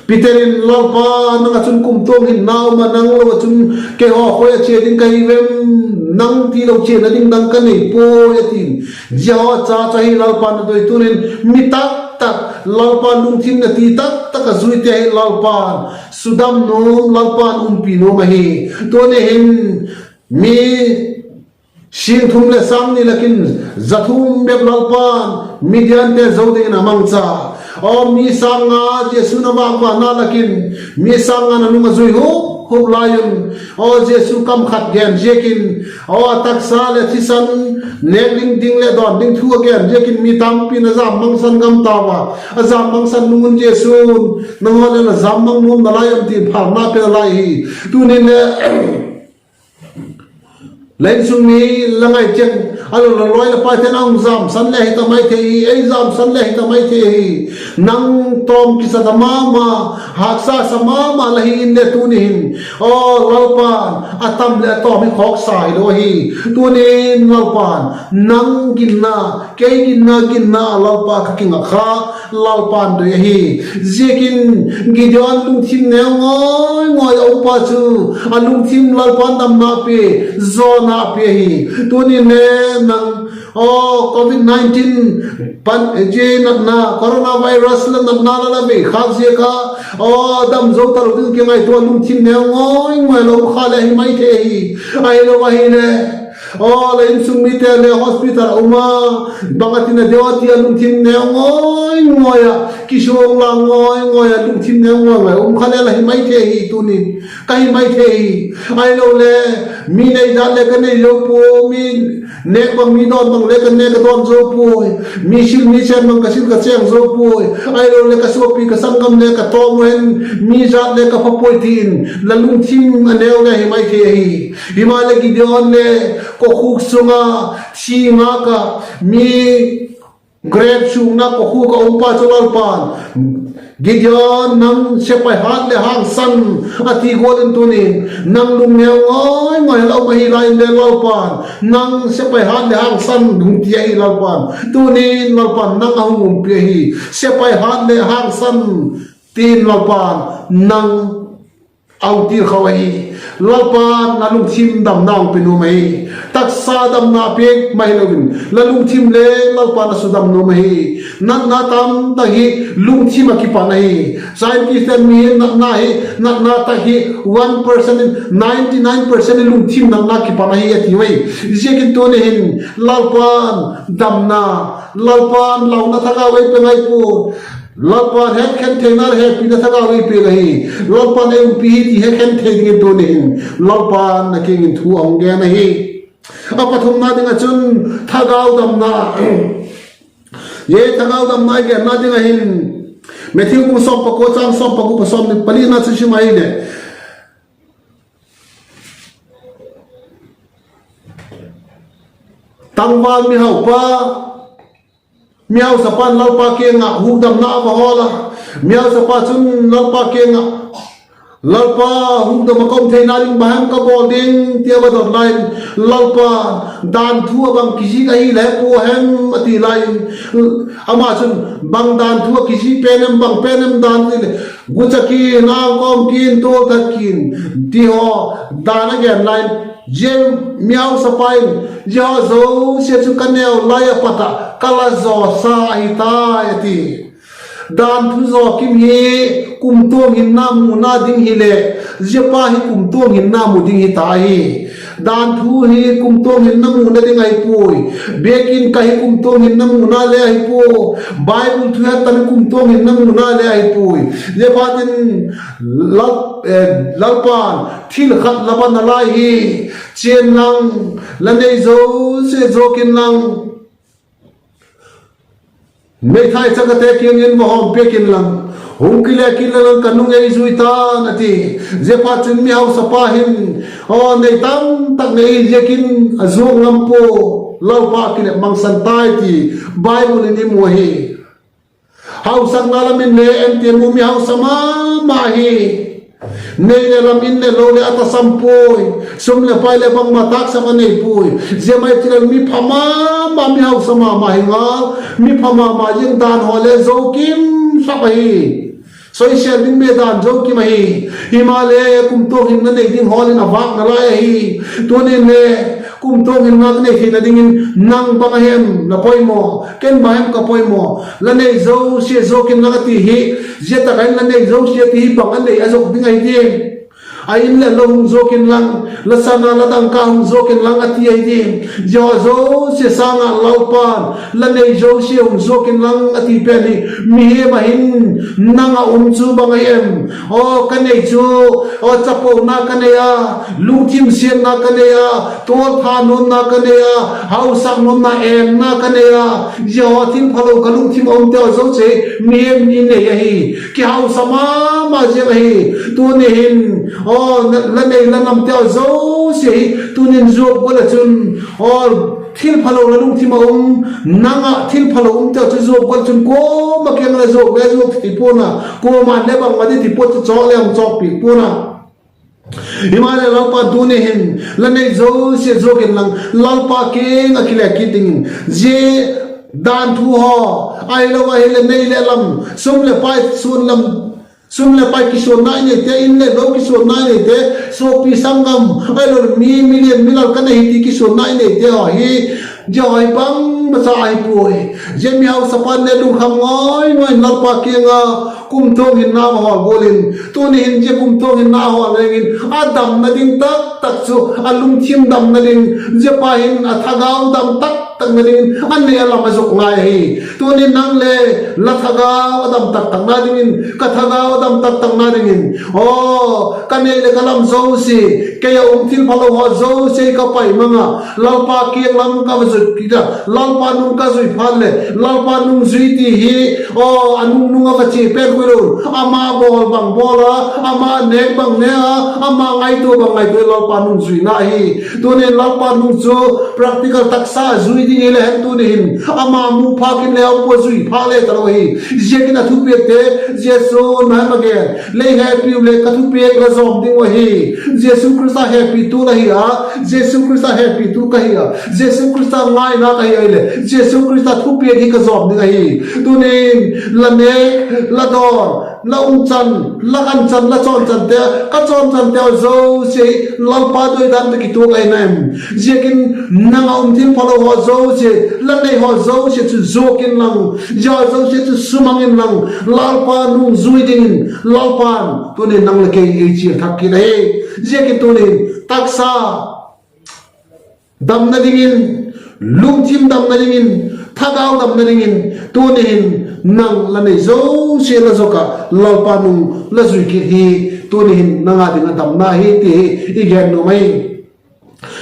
Peter in, Lalpa, nang ah chun kumtuang hinna um a, nang lo ah chun keihaw khoi ah chia ding ka hi vem? Nang tilo chiana ding dang ka nei puai, a ti'n. Zia haw cha chu ahi Lalpa'n a doi. Tunin mi taktak, Lalpa lungthim na ti taktak a zuite hi Lalpa'n sudam nuam, Lalpa'n umpi nuam ahi. Tuni hin mi sîng thum leh sâng ni lak in za thum bep Lalpa'n Midiante zo dingin a mangcha. Aw, mi sâng nga Jesu'n a vâk vana lak in, mi sâng nga'n a nung a zui hup hup lai un, aw, Jesu kam khat gen ziakin, aw, a taksa leh thisan nêk ding ding leh dawn ding thu a gen ziakin mi tampi'n a jam mangsan gam tau a. A jam mangsan nung un Jesu'n, nanghaw le la jam mang nuam nalai em? ti'n phalna pe nalai hi. Tunin le la insung mi, la ngai chiang a, la lawi la paite'n a hung jamsan le hita mai thei hi, ei jamsan le hita mai thei hi. Nang tawm kisa ta ma ma, haksa sa ma ma la hi inle tuni hin, aw, Lalpa'n a tam leh a tawm hi khawksa hilo ahi. Tunin Lalpa'n nang ginna, kei ginna, ginna Lalpa ka kinga kha, Lalpa'n doi ahi. Ziakin Gideon lungthim neu ngai ngai a um pa chu, a lungthim Lalpa'n damna pia, zawna pia ahi. Tunin le nang, aw, covid nineteen pan, zia natna, coronavirus la natna la la vei khâk ziak a, aw, dam zo talo ding kingaitua lungthim neu ngai ngai lo kha le hi mai thei ahi. Ahilo ahile, aw, la insung mite le hospital a um a, bang a tina deu a ti a lungthim neu ngai ngai a, kisuang la ngai ngai a lungthim neu ngai ngai um kha le la hi mai thei ahi tunin. Ka hi mai thei hi. Ahilole, mi nei jat le ka nei zo puai, mi nêk bang, mi dawn bang le ka nêk ka dawn zo puai. Mi sil mi chên bang ka sil ka chên zo puai. Ahilole ka suapi ka sanggam le ka tawm uhen, mi jat le ka pha puai tin, la lungthim a neu le hi mai thei ahi. Himaleh Gideon le kokhuk sung a thi ngâk a, mi grep sungna kokhuk a um pa chu Lalpa'n, Gideon, nang sepai hât leh hangsan, a ti gual in tunin, nang lungneu ngai ngai la um ahi lai inle Lalpa'n nang sepai hât leh hangsan hung ti ahi Lalpa'n. Tunin Lalpa'n nang a hung umpi ahi. Sepai hât leh hangsan, tin Lalpa'n nang a hung ti kha ahi. Lalpa'n la lungthim damna hung pe nuam ahi. Taksa damna piak mai hilo in, la lungthim le Lalpa'n a sudam nuam ahi. Natna tamtak hi lungthim ah kipan ahi. Scientist ten mi natna hi, natna tak hi one percent in ninety nine percent in lungthim natna kipan ahi a ti ui. Ziakin tuni hin Lalpa'n damna, Lalpa'n launa thagau ei pe ngai pua. Lalpa'n hetkhen theina le hepina thagau ei pe ahi. Lalpa'n ei umpi hi ti hetkhen thei dingin tuni hin Lalpa'n a kiang in thu a hung gen ahi. A pathumna ding ah chun thagau damna. Zia thagau damna i genna ding ah hin Matthew bung sawm pakua chang sawm pagup a sawm palina chu sim ahileh, tangval mihaupa, mihausapa'n Lalpa kiang ah hukdamna a va hawl a. Mihausapa chun Lalpa kiang ah, Lalpa, hukdam ah ka um theina ding bang hem ka bawl ding, ti a va dot lai in, Lalpa, dan thu ah bang kizik ahile he pua hem, a ti lai in, ama chun, bang dan thu ah kizik pen em, bang pen em dan ti le, gucha kin, angkawm kin, tual that kin, ti haw, dan a gen lai in, zia mihausapa in, zia haw zosia chu ka neu lai a pat ah ka la zawsa ahi tai, a ti. Dan thu zaw kim hi kumtuang hinna muna ding hileh, zia pa hi kumtuang hinna mu ding hi ta hi. Dan thu hi kumtuang hinna muna ding ahi puai. Biakin ka hi kumtuang hinna muna le ahi pua. Bible thu het tan kumtuang hinna muna le ahi puai. Ziaphatin Lal, eh, Lalpa'n thil khat la ban a lai hi. Chia inlang, la nei zosia zuak inlang, meithai chakate kiang in va hawm piak inlang, hung kile kit inlang ka nung ei zui ta'n, a ti. Ziaphatchun mihausapa hin, aw, nei tamtak nei ziakin a zuak ngam pua, Lalpa a kilep mangsan tai ti Bible in i mu ahi. Hausakna lam in le en ti mu, mihausa ma ma hi. Nei leh lam in le lo leh a tasam puai. Sum leh pai leh bangma tâksak a nei puai. Zia mai ti leh mi pha ma ma, mihausa ma ma hi ngal. Mi pha ma ma ziang dan haw le zo kim sap ahi. Soisel ding me dan zo kim ahi. Himaleh kumtuang hinna nei ding hawl in a vâkna lai ahi. Tunin le kumtuang hinna ka nei theina dingin nang bang a hem la poimaw, ken bang hem ka poimaw, la nei zosia zuak inlang a ti hi. Zia tak ah in la nei zosia ti hi bang a nei a zuak ding ahi diam? A in leh lo hung zuak inlang, la sana la dangka hung zuak inlang a ti ahi diam? Zia haw zosia sâng ah Lalpa'n, la nei zosia hung zuak inlang a ti pen hi, mihem ah hin nang a um chu bang ahi em? Aw, ka nei chu, aw, chapona ka nei a, lungthim siatna ka nei a, tualthat nuamna ka nei a, hausak nuamna, enna ka nei a, zia haw thil phalo ka lungthim a umte haw zosia mihem in i nei ahi. Kihausa ma ma ziang ahi. Tuni hin, aw, la nei la namte haw zosia hi tunin zuak gual ah chun, aw, thil phalo la lungthim a um, nang ah thil phalo umte haw chu zuak gual ah chun kuama kiang le zuak le zuak ti pua'n a, kuama'n le bangma di ti pua chu chawk le hung chawkpi pua'n a. Himaleh Lalpa'n tuni hin, la nei zosia zuak inlang Lalpa kiang ah kile kit dingin, zia dan thu haw, ahilo ahileh nei leh lam, sum leh pai suan lam, sum leh pai kisuanna i neite, in leh lo kisuanna i neite, suapi sanggam, ahilo mi, milian milal ka nei hi ti kisuanna i neite haw hi, zia haw hi bangmacha ahi puai. Zia mihausapa'n le lungkham ngai ngai in Lalpa kiang ah kumtuang hinna a hawl gual in, tuni hin zia kumtuang hinna a hawl leng in a damna ding taktak chu, a lungthim damna ding, zia pa hin a thagau dam taktakna dingin a nei a lam a zuak ngai ahi. Tunin nang le la thagau a dam taktakna dingin, ka thagau a dam taktakna dingin, aw, ka nei leh ka lam zosia, kei a um thil phalo haw zosia ka pai mang a, Lalpa kiang lam ka va zui kit a, Lalpa nung ka zui phat leh, Lalpa nungzui ti hi, aw, a nung nung a va chia pen khuilo, ama bawl bang bawl a, ama nêk bang ne a, ama ngaitua bang ngaitua, Lalpa nungzuina ahi. Tunin Lalpa nung chu practical taksa zui ding hile hen tuni hin, ama mu phâk in le a um pua, zui phâk le talo ahi. Ziakin a thupiakte, Jesu'n a hem a gen, lei hepiu le ka thupiak la zawm ding uh ahi. Jesu Khrista hepitu la hi a, Jesu Khrista hepitu ka hi a, Jesu Khrista ngaina ka hi ahileh Jesu Khrista thupiak hi ka zawm ding ahi. Tunin la nêk, la dawn, la umchan, la khanchan, la chawnchante, ka chawnchante haw zosia hi Lalpa doidan tawh kituak ahi na em? Ziakin nang ah um thil phalo haw zosia, la nei haw zosia chu zuak inlang, zia zosia chu sumang inlang, Lalpa nungzui dingin Lalpa'n tunin nang leh kei ei chial thak kit ahi. Ziakin tunin taksa damna dingin, lungthim damna dingin, thagau damna dingin, tuni hin nang la nei zosia la zuak ah Lalpa nung la zui kit hi. Tuni hin nang â ding ah damna hi ti hi i gen nuam ahi.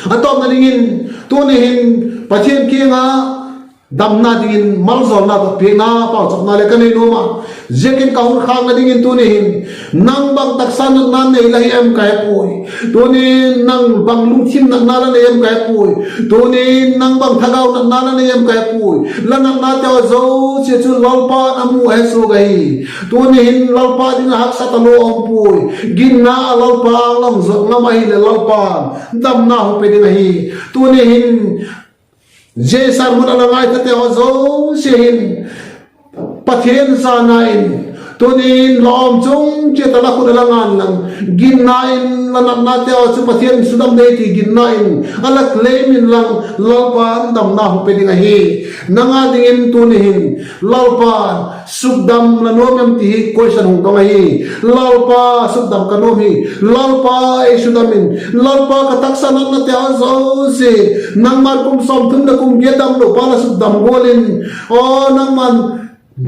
A tawpna dingin, tuni hin Pathian kiang ah damna dingin malzawlna tawh piakna pauchapna le ka nei nuam a. Ziakin ka hun khâkna dingin tuni hin, nang bang taksa natna nei la hi em ka he puai. Tunin nang bang lungthim natna la nei em ka he puai. Tunin nang bang thagau natna la nei em ka he puai. La natnate haw zosia chu Lalpa'n a mu a he suak ahi. Tuni hin Lalpa ding ah haksa talo a um puai. Ginna ah Lalpa âng la hung zuak ngam ahileh Lalpa'n damna hung pe ding ahi. Tuni hin zia sermon a la ngaithate haw zosia hin Pathian zana in, tunin la awm chung chiat ah la khut a la ngân lang, ginna in la natnate haw chu Pathian sudam ding ti ginna in a la claim inlang, Lalpa'n damna hung pe ding ahi. Nang â dingin tuni hin Lalpa'n sukdam la nuam em ti hi question hung dong ahi. Lalpa, sukdam ka nuam hi. Lalpa, ei sudam in. Lalpa, ka taksa natnate haw zosia, nangma'n kum sawmthum leh kum giat damlo pa la sukdam gual in, aw nangma'n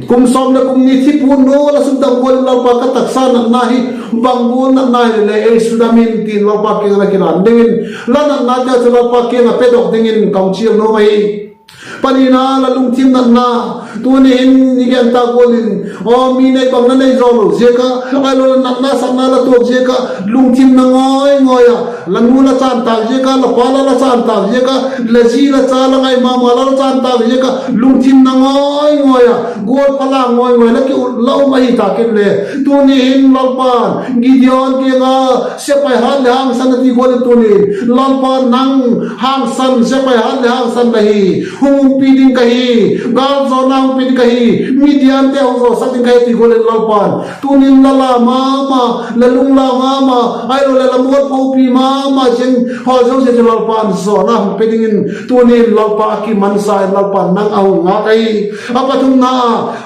kum sawm leh kum ni thi pun lo la sukdam gual in, Lalpa, ka taksa natna hi bang gual natna hile le ei sudam in, ti'n Lalpa kiang ah la kilan dingin, la natnate chu Lalpa kiang ah pedok dingin ka hung chial nuam ahi. Panina, la lungthim natna. Tuni hin i gen tâk gual in, aw mi nei bang la nei zaw lo ziak ah, ahilo la natna sakna la tuak ziak ah lungthim na ngawi ngawi ah, la nu la chân tâk ziak ah, la pa la la chân tâk ziak ah, la zi la cha la ngai ma ma la la chân tâk ziak ah lungthim na ngawi ngawi ah, gual pha la ngawi ngawi la ki la um ahi tâk in le, tuni hin Lalpa'n Gideon kiang ah, sepai hât leh hangsan a ti gual in tuni, Lalpa'n nang hangsan, sepai hât leh hangsan la hi, hung umpi ding ka hi, gâl zawna hung pe ding ka hi, Midiante hung zawsak ding ka hi ti gual in Lalpa'n tunin la la ma ma, la lung la ma ma, ahilo le la mualphopi ma ma zing haw zosia chu Lalpa'n zawna hung pe dingin tunin Lalpa a kimansa in Lalpa'n nang a hung ngâk ahi. A pathumna,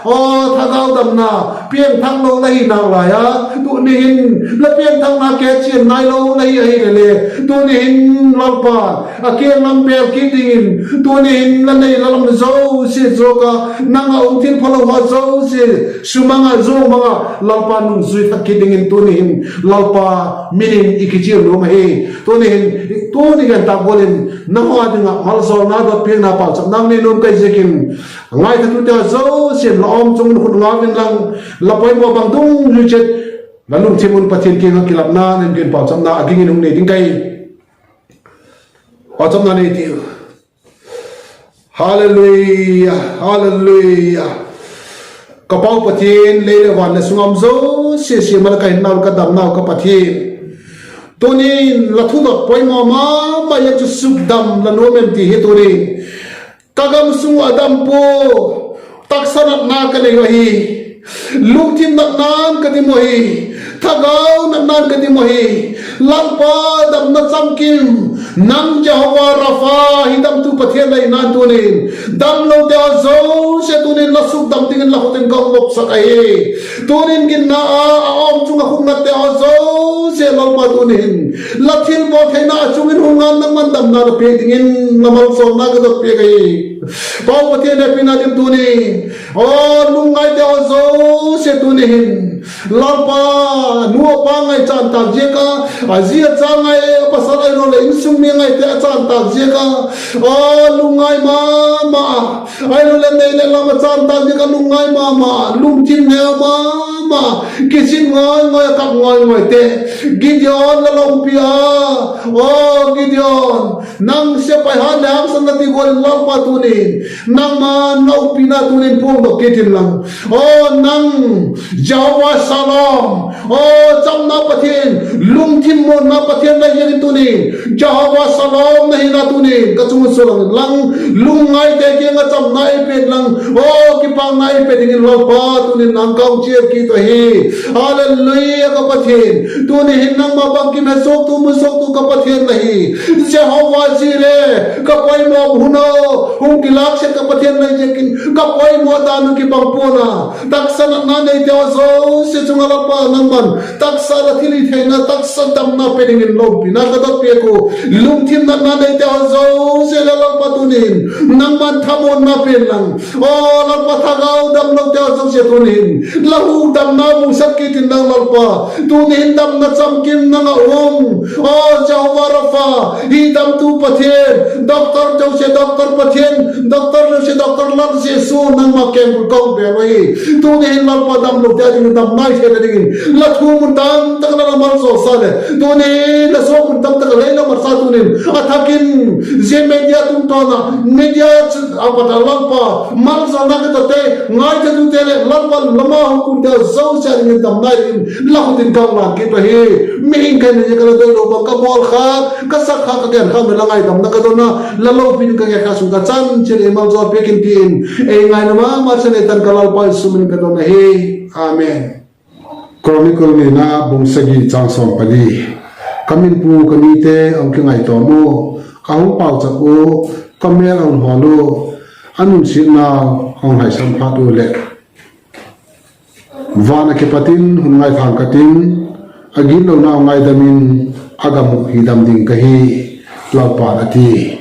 aw thagau damna, piangthak lo la hi nalai a, tuni hin la piangthakna kichian nailo la hi ahile le, tuni hin Lalpa'n a kiang lam bêl kit dingin, tuni hin la nei la lam zosia zuak ah, nang ah um thil phalo haw zosia sumang ah, zuau mang ah, Lalpa nungzui thak kit dingin tuni hin Lalpa min in i kichial nuam ahi. Tuni hin, tuni gen tâk gual in nanghaw â ding ah malzawlna dot piakna pauchapna nei nuam ka hi ziakin, ngaithatute zosia'n la awm chung in khut ngau inlang, la poimaw bang dungzui chiat, la lungthim un Pathian kiang ah kilâkna nei dingin pauchapna a ging in hung nei ding ka hi. Pauchapna nei ti. Halleluia, halleluia. Ka Pau Pathian, lei leh van leh sung a um zosia siam ah ka hinnau, ka damnau ka Pathian, tunin la thudot poimaw ma ma a chu sukdam la nuam em ti hi tunin ka gam sung ah dam pua, taksa natna ka nei uh ahi, lungthim natna'n ka dim uh ahi, thagau natna'n ka dim uh ahi. Lalpa, damna chamkim, nang Jehova Rapha, hidamtu Pathian la hi na'n tunin damlote haw zosia tunin la sukdam dingin la khut in ka hung boksak ahi. Tunin ginna ah a awm chung ah khut ngatte haw zosia Lalpa tunin la thilbawl theina a chung in hung nga'n nangma'n damna la piak dingin la malzawlna ka dot piak ahi. Pau Pathian, hepina dim tuni, aw lungngaite haw zosia tuni hin, Lalpa, nu a pa ngai chân tâk ziak ah, a zi a cha ngai, a pasal ahilo leh insung mi ngaite a chân tâk ziak ah, aw lungngai ma ma, ahilo leh nei leh lam a chân tâk ziak ah lungngai ma ma, lungthim neu ma ma, kisin ngai ngai a kap ngai ngaite, Gideon la la umpi a, aw Gideon, nang sepai hât leh hangsan la ti gual in Lalpa tunin nangma'n la umpina tunin puangdok kit inlang, aw nang Jehova Shalom, aw chamna Pathian, lungthim muanna Pathian la hi ziakin tunin Jehova Shalom la hina tunin ka chung sulang inlang, lungngaite kiang ah chamna ei pe inlang, aw kipakna ei pe dingin Lalpa tunin nang ka hung chial kit ahi. Hallelujah ka Pathian. Tuni hin nangma bangkim he suaktu mu suaktu ka Pathian la hi. Jehovah Jireh, ka poimaw hun a hung kilâk sek ka Pathian la hi ziakin ka poimaw dan uh kibang pua'n a, taksa natna neite haw zosia chung ah Lalpa nangma'n taksa la thilhitheina, taksa damna pe dingin lopina ka dot piak uh. Lungthim natna neite haw zosia leh Lalpa tunin nangma'n thamuanna pe inlang, aw Lalpa thagau damlote haw zosia tunin la hukdamna musak kit inlang Lalpa, tuni hin damna chamkim nang ah um. Aw Jehovah Rapha, hi damtu Pathian, doctor zosia doctor Pathian, doctor zosia doctor Lal Jesu nangma kengbul ka hung bel ahi. Tuni hin Lalpa damlote â dingin damna i theina dingin la thu mun tam tak ah la malzawlsa leh, tuni hin la suak mun tam tak ah lei la matsa tunin a thak in zia media tungtawn ah, media a pat a Lalpa malzawlna ka dot te, ngaithatute leh Lalpa lama hukumte zosia dingin damna dingin la khut in ka hung lân kit ahi. Mihing ka hina zia ka la doi lo bang ka bawl kha, ka sak kha, ka gen kha, mi la ngaidamna ka don a, la lopi ding ka ngen kha sung ka chan chiat ei malzawl piak in ti in, ei ngaina ma ma chan ei tan ka Lalpa Jesu min in ka don ahi. Amen. Chronicle nina bung sagi chang sawm pani. Ka min pu ka mite a hung kingaitawm u, a hung pauchap u, ka mêl a hun hawl u, a nunsiatnau a hung haisan phat u leh, van ah kipat in hun ngaithâng ka tin, a gitlonau ngaidam in, a gam uh hidam ding ka hi, Lalpa'n a ti.